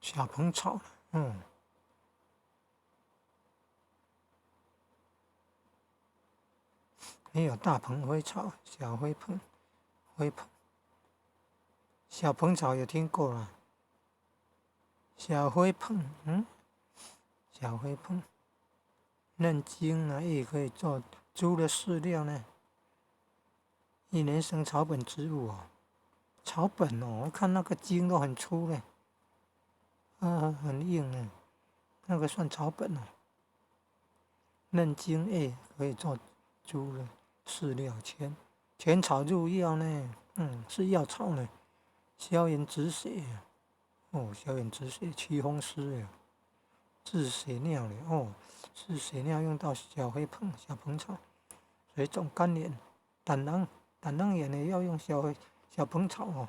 小蓬草，也有大蓬灰草、小灰蓬、灰蓬。小蓬草有聽過啦，小灰蓬，小灰蓬，嫩莖啊，也可以做豬的飼料呢。一年生草本植物哦，草本哦，我看那個莖都很粗嘞，啊，很硬呢，那個算草本哦。嫩莖葉可以做豬的飼料，全草入藥呢，是藥草呢，消炎止血，哦，消炎止血，驅風濕的，治血尿的哦，治血尿用到小灰蓬、小蓬草，水腫、肝炎、膽囊炎的要用小蓬草哦。